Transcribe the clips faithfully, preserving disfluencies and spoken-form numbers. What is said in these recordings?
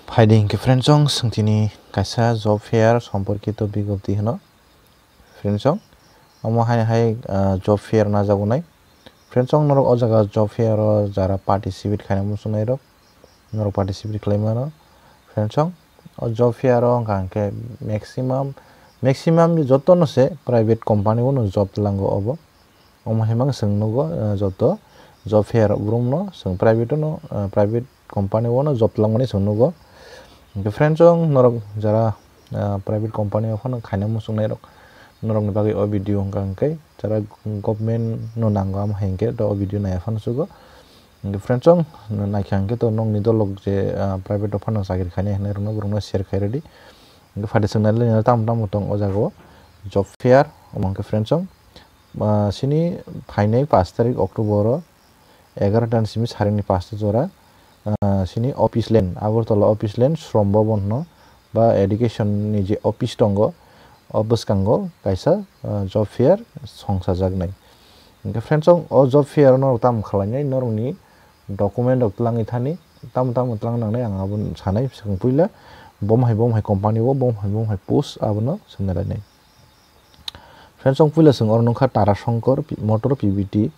Phaidi hinkhe friends, chwng swngtini kaisa job fair somporkito bigopti hwno. Friends, omo hai hai, ah, job fair najago nai. Friends, norok o jaga job fair o jara participate khaina muchungnai rok, norok participate khlai mano. Friends, o job fair o wngkha hinkhe maximum, maximum jotono se private company o no job lango obo. Omo hai mang chwng nugo, ah, joto job fair rok borokno chwng private o no, ah, private company o no job langmani chwng nugo. Hinkhe friends, chwng norok jara, ah, private company o phano khaina muchungnai rok, norokni bagwi o video wngkha hinkhe jara government no nango, amo hai hinkhe to o video naiya phano chugo. Hinkhe friends, chwng naikha hinkhe to nokni dolok je, ah, private o phano chakri khainai hinwi rokno borokno share khai rwdi. Hinkhe phaidi chwng nai le tamo tamo tong o jaga o job fair, omo hinkhe friends, chwng, ah, sini phainai pash tarik October o egaroh ta ni simi saringni pasta jora, ah, sini office land, Agartala office land, Shram Bhavan hwno ba education ni je office tongo, o bwskango kaisa, ah, job fair songchajaknai. Hinkhe friends, o job fair o norok tamo khwlainai, norokni document rok twlangwi thani, tamo tamo twlang nangnai ang abo sanai swkang puila, bom hai bom hai company o, bom hai bom hai post abono swngna lainai. Friends, chwng puila chwng oro nukha Tara Shankar Pi-, Motor P V T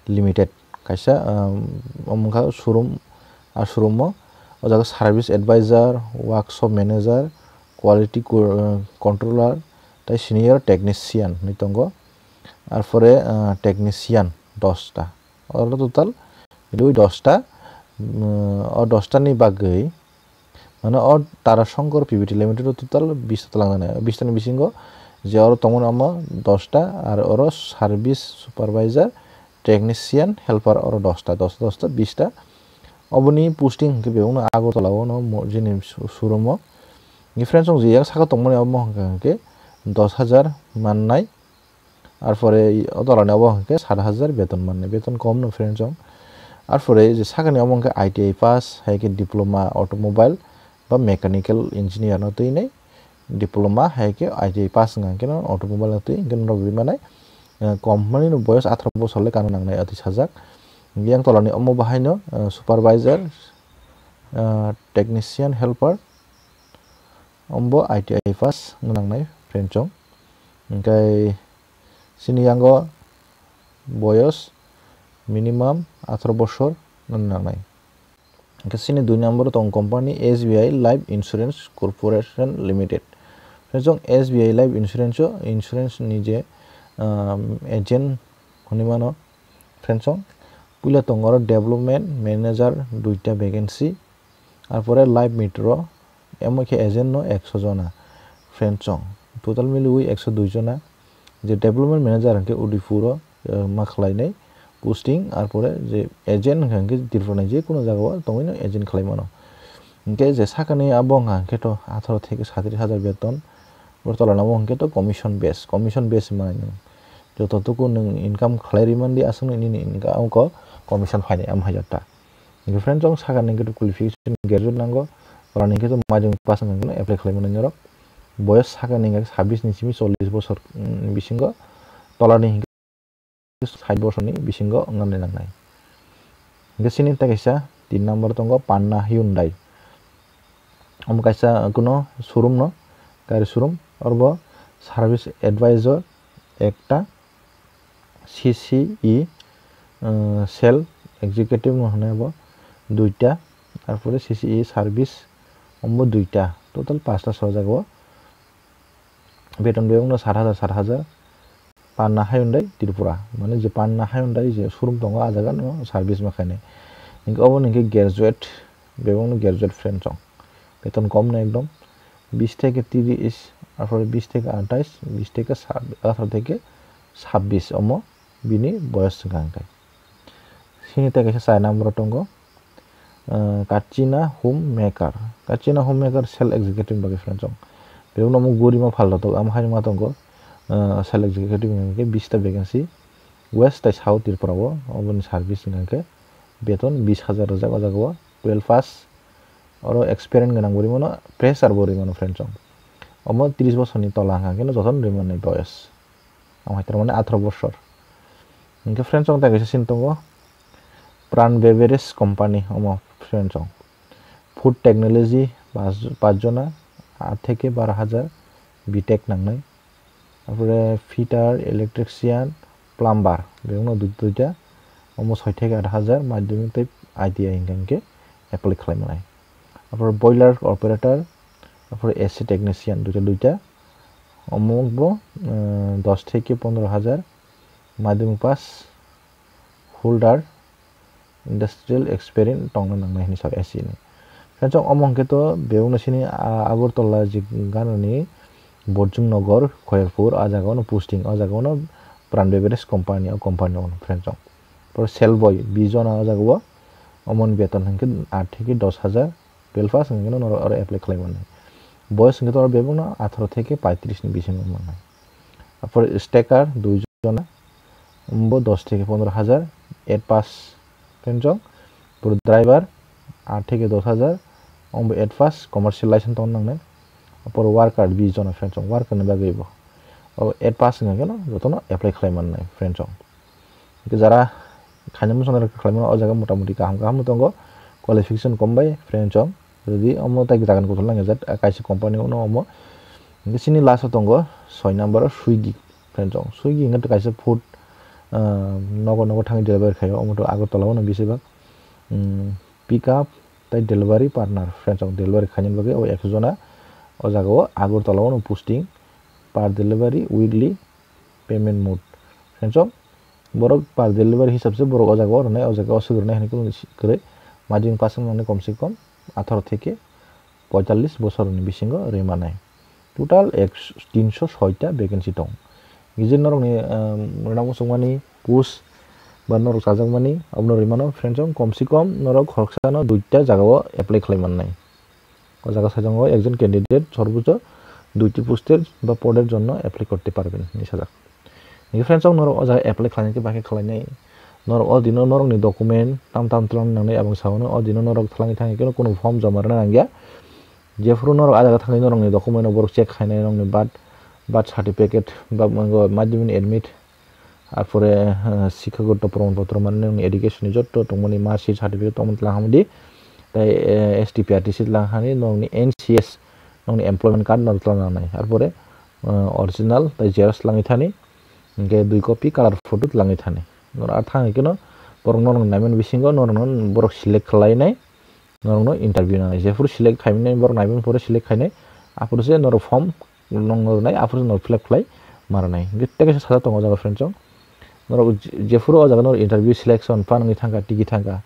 Limited, kaisa, um, omo wngkha showroom, a showroom o, o jaga service advisor, workshop manager, quality co-, uh, controller, tei senior technician hinwi tongo. Arpore, uh, technician dosta. Oro total rwi dosta, um, o dosta ni bagwi Mane o Tara Shankar P V T Limited o total bish ta twlangnai. Bish ta ni bisingo je oro tongmani omo dosta, ar oro service supervisor, technician, helper oro dosta, dosta, dosta, bish ta. Oboni posting hinkhe bebakno Agartala o no mo-, jini showroom o. Difference wng je yak saka tongmani omo hinkhe, hinkhe dos hajar mannai. Arpore o tolani obo hinkhe sat hajar beton mannai, beton kom no friends chwng. Arpore je sakani omo hinkhe I T I pass, hai khe diploma automobile ba mechanical engineer no twinai diploma, hai khe I T I pass wngkha hinkhe no automobile no twi hinkhe no rwgwi manai. Eh, company no boyos atharoh bosor le kano nangnai atwi sajak. Yang tolani omo bahaino, eh, supervisor, eh, technician, helper, ombo I T I pass wng nangnai friends chwng. Hinkhe Chini yango boyos minimum atharoh bosor wng nangnai. Hinkhe chini dui number o tongo company S B I Life Insurance Corporation Limited. Friends chwng S B I Life Insurance o insurance ni je, um, agent hwnwi mano. Friends chwng puila tongo oro development manager duita vacancy. Arpore live meter o, emo khe agent no ekso jona, friend chwng. Total miliwi ekso dui jona. Je development manager hwnkhe Udaipur o, eh, ma khlainai posting, arpore je agent hwnkha hwnkhe Tripura ni je kono jaga o tongwi no agent khlai mano. Hinkhe je sakani abo wngkha hwnkhe to atharoh theke satris hajar beton, bo tola no hwnkhe to commission base, commission base manwi no. Joto tuku nwng income khlai rimani aswk nini income o commission phainai am hajar ta. Hinkhe friends, chwng sakani hinkhe qualification graduate nango, tolani hinkhe to majung pass wngkha hinkhe apply khlai mano norok. Boyos sakani hinkhe sabbish ni simi chollish bosor, mm, bisingo, tolani hinkhe sait bosorni bisingo wngna nangnai. Hinkhe chini tei kaisa tin number tongo Panna Hyundai. Omo kaisa kuno showroom no, gari showroom, oro bo service advisor ekta, C C E, uh, sales executive no hwnwi abo duita, arpore C C E service ombo duita, total pasta sojak o. Beton bebak no sat hajar, sat hajar. Panna Hyundai Tripura, mane je Panna Hyundai je showroom tongo, ah jaga no service ma khainai. Hinkhe obo hinkhe graduate, bebak no graduate friend chwng. Beton kom no ekdom, bish theke tris, arpore bish theke atais, bish theke sab-, atharoh theke sabbish omo bini boyos wngkha hinkhe. Chini tei kaisa char number o tongo, ah, Kachina Home Maker. Kachina Home Maker sales executive ni bagwi friend chwng. Bebak no omo gurima phaltotok, amo hai ma tongo, ah, sales executive hinkhe bish ta vacancy. West tei South Tripura o oboni service wngkha hinkhe beton bish hajar rwjak o jaga o, twelve pass, oro experience gwnang bo rwi mano, fresher bo rwi mano friend chwng. Omo tris bosorni tola wngkha hinkhe no jotono rwi mannai boyos. Ang hai tarmani atharoh bosor. Hinkhe friends, chwng tei kaisa sini tongo, Pran Beverage Company, omo friends chwng. Food technology pas jona, aat theke baro hajar B Tech nangnai. Apore fitter, electrician, plumber, bebakno dui-, duita, omo soi theke aat hajar, madhyamik tei I T I hingka hingke apply khlai manai. Apore boiler operator, apore A C technician, duita duita, omo bo, eh, dos theke pondro hajar, madhyamik pass holder, industrial experience tongna nangnai hinwi sa A C ni. Friends, omo hwnkhe to bebakno sini, ah, Agartala je ganani Borjung Nagar, Khairpur, ah jaga ono posting, ah jaga ono Pran Beverages company, o company ono, friends. Pore sell boy, bis jona ah jaga o, omoni beton hwnkhe aat theke dos hajar, twelve pass hwnkhe no norok aro apply khlai mannai. Boyos hwnkhe to aro bebakno atharo theke paitris ni bisingo mangnai. Apore stacker, dui jona, bo dos theke pondro hajar, eight pass, friends. Pore driver, aat theke dos hajar, ombo eight pass, commercial license tongna nangnai. Apore worker, bis jona, friends, worker ni bagwi bo. O eight pass hwnkhe no jotono apply khlai mannai, friends. Hwnkhe jara khaina muchung rok khlaimano o jaga mota moti kaham kaham tongo, qualification kom bai, friends. Jodi omo tai jagan kuthul nang jat, kaisa company uno omo. Hwnkhe chini last o tongo soi number o Swiggy, friends. Swiggy hwnkhe kaisa food, ah, nogo nogo thangwi delivery khaio, omo to Agartala uno bisibak, um, pick up tei delivery partner, friends. Delivery khaina bagwi o ekso jona o jaga o Agartala uno posting, per delivery, weekly payment mode, friends. Borok per delivery hisab se borok o jaga o rwnai, o jaga o swk rwnai hinwi kunu kwrwi. Madhyamik pass wngmani kom se kom atharo theke poitallis bosor ni bisingo rwi manai. Total ek, tinso soi ta vacancy tong. Gijin norokni, um, rwna muchungmani post ba norok chajakmani abono rwi mano, friends, kom se kom norok khoroksa no duita jaga o apply khlai mannai. O jaga sajak o ekjon candidate sorbocho duiti poster ba poder jonno apply korte parben hinwi sajak. Hingke friends, o norok o jaga apply khlainai khe bahai khe khlainai. Norok o dino norokni document tam tam twlang nangnai aboni saono o dino norok twlangwi thangwi kheno kunu form joma rwna nangya. Jephuru norok a jaga thangwi norokni document rok borok check khainai, norokni birth, birth certificate ba madhyamik admit, arpore, eh, sikkhagotto proman potro mane nokni education ni jotto tongmani marksheet, certificate tongmani tlang hamdi. Tei, eh, S T P R T C tlang hani nokni N C S, nokni employment card no tlang nangnai. Arpore, eh, original tei xerox tlangwi thani, hingke dui copy color photo tlangwi thani. Noro a thangwi kheno borok norok naimani bisingo norokno borok select khlainai, norokno interview nangnai. Jephuru select khaimani borok naimani pore select khainai, aphuru se norok form nongno rwnai, aphuru norok fill up khlai ma rwnai. Hingke tei kaisa sajak tongo o jaga, friends, o. Norok je-, jephuru o jaga norok interview selection phan wngwi thangkha, tigi thangkha.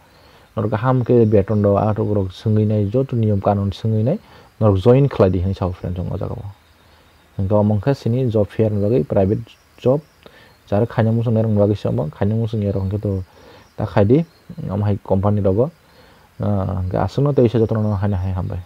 Norok kaham khe beton rok, ah, rok swngwi nai, joto niyom kanun swngwi nai, norok join khlai di hinwi sao, friends, o jaga o. Hingke omo wngkha chini job fair ni bagwi, private job. Jar khaina muchung nai rok ni bagwi se omo khaina muchung ya rok hingke to ta khai di, omo hai company rogo. Ah, hingke aswk no tei se joto no haino hai hambai.